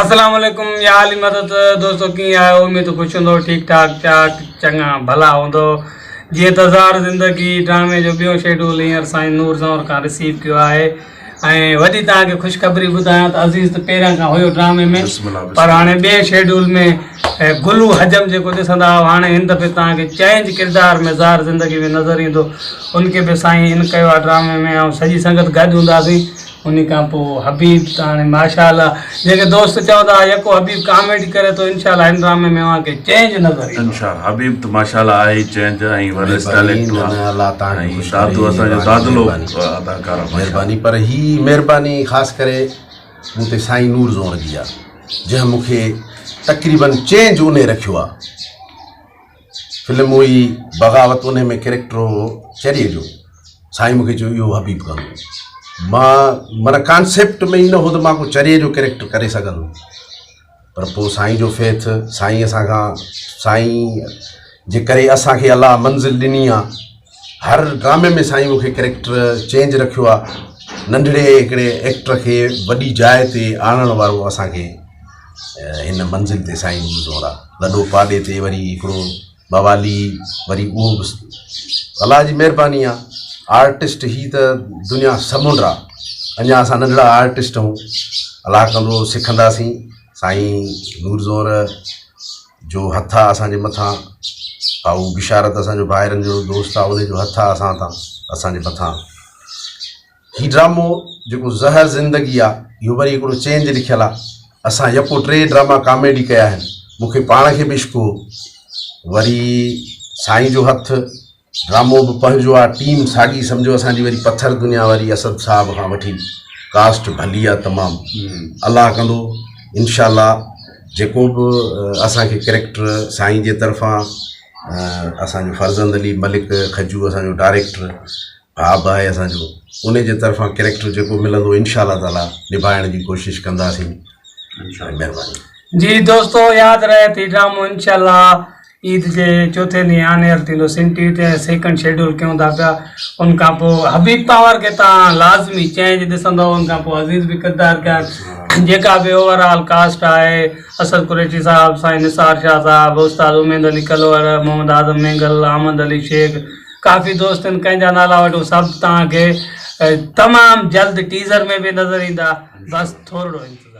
السلام عليڪم يا علي مدد دوستو ڪيئن آهيو اميد خوش هوندو ٺيڪ ٺاڪ چاڪ چڱا ڀلا هوندو جيئن ته زار زندگي ڊرامي جو ٻيو شيڊول هينئر سائين نور زنور کان رسيو ڪيو آهي ۽ وڏي توهان کي خوشخبري ٻڌايان ته عزيز ته پهريان کان هيو ڊرامي ۾ پر هاڻي ٻئي شيڊول ۾ گلو حجم جيڪو ڏسندا آهيو هاڻي هن دفعي توهان کي چينج ڪردار ۾ زار زندگي ۾ نظر ايندو ان کي به سائين ان ڪيو آهي ڊرامي ۾ ۽ سڄي سنگت گڏ هونداسين انهي کان پوء حبيب ته هاڻي ماشاء الله جيڪي دوست چوندا ها يڪو حبيب ڪاميڊي ڪري ٿو انشاء الله هن ڊرامي ۾ اوهان کي چينج نظر ايندو. انشاء الله حبيب ته ماشاء الله آهي ئي چينج ۽ ويل اسٽائلڪٽ آ ۽ دادو اسان جو دادلو اداڪار آ ماشاء الله. مهرباني پر هي مهرباني خاص ڪري مون تي سائين نور زهر جي آ جنهن مون کي تقريبن چينج انهي رکيو آ فلم هئي بغاوت انهي ۾ ڪريڪٽر هو چريي جو سائين مونکي چيو اهو حبيب ڪندو مان معنيٰ ڪانسيپٽ ۾ ئي نه هو ته مان ڪو چريي جو ڪريڪٽر ڪري سگهندس پر پوء سائين جو فيٿ سائين اسان کان سائين جي ڪري اسانکي الله منزل ڏني آ هر ڊرامي ۾ سائين مونکي ڪريڪٽر چينج رکيو آ ننڍڙي هڪڙي ايڪٽر کي وڏي جاء تي آڻڻ وارو اسانکي هن منزل تي سائين نور آ لڏو پاڏي تي وري هڪڙو موالي وري اهو به الله جي مهرباني آ آرٽسٽ هي ته دنيا سمنڊ آ اڃا اسان ننڍڙا آرٽسٽ آهيون الله ڪندو سکنداسين سائين نور زور جو هٿ آ اسان جي مٿان ڀائو بشارت اسان جو ڀائرن جو دوست آ ان جو هٿ آ اسان تان اسان جي مٿان هي ڊرامو جيڪو زهر زندگي آ اهو وري هڪڙو چينج لکيل آ اسان يڪو ٽي ڊراما ڪاميڊي ڪيا آهن مون کي پاڻ کي به عشق هو وري سائين جو هٿ ڊرامو به پنهنجو آ ٽيم ساڳي سمجهو اسان جي وري پٿر دنيا واري اسد صاحب کان وٺي ڪاسٽ ڀلي آ تمام الله ڪندو انشاء الله جيڪو به اسان کي ڪريڪٽر سائين جي طرفان اسان جو فرزند علي ملڪ کجو اسان جو ڊائريڪٽر ڀاء به آهي اسان جو انهي جي طرفان ڪريڪٽر جيڪو ملندو انشاء الله تعالي نڀائڻ جي ڪوشش ڪنداسين مهرباني. جي دوستو ياد رهي ته هي ڊرامو انشاء الله عيد جي چوٿين ڏينهن آن ايئر ٿيندو سن ٽي وي تي ۽ سيڪنڊ شيڊول ڪيون ٿا پيا ان کان پوء حبيب پنهور کي تان لازمي چينج ڏسندو ان کان پوء عزيز به ڪردار ڪيا جيڪا به اوور آل ڪاسٽ آهي اسد قريشي صاحب سائين نثار شاهه صاحب استاد اميد علي ڪلوڙ محمد اعظم مينگل احمد علي شيخ ڪافي دوست آهن ڪنهن جا نالا وٺون سڀ توهان کي تمام جلد ٽيزر ۾ به نظر ايندا بس ٿورڙو انتظار.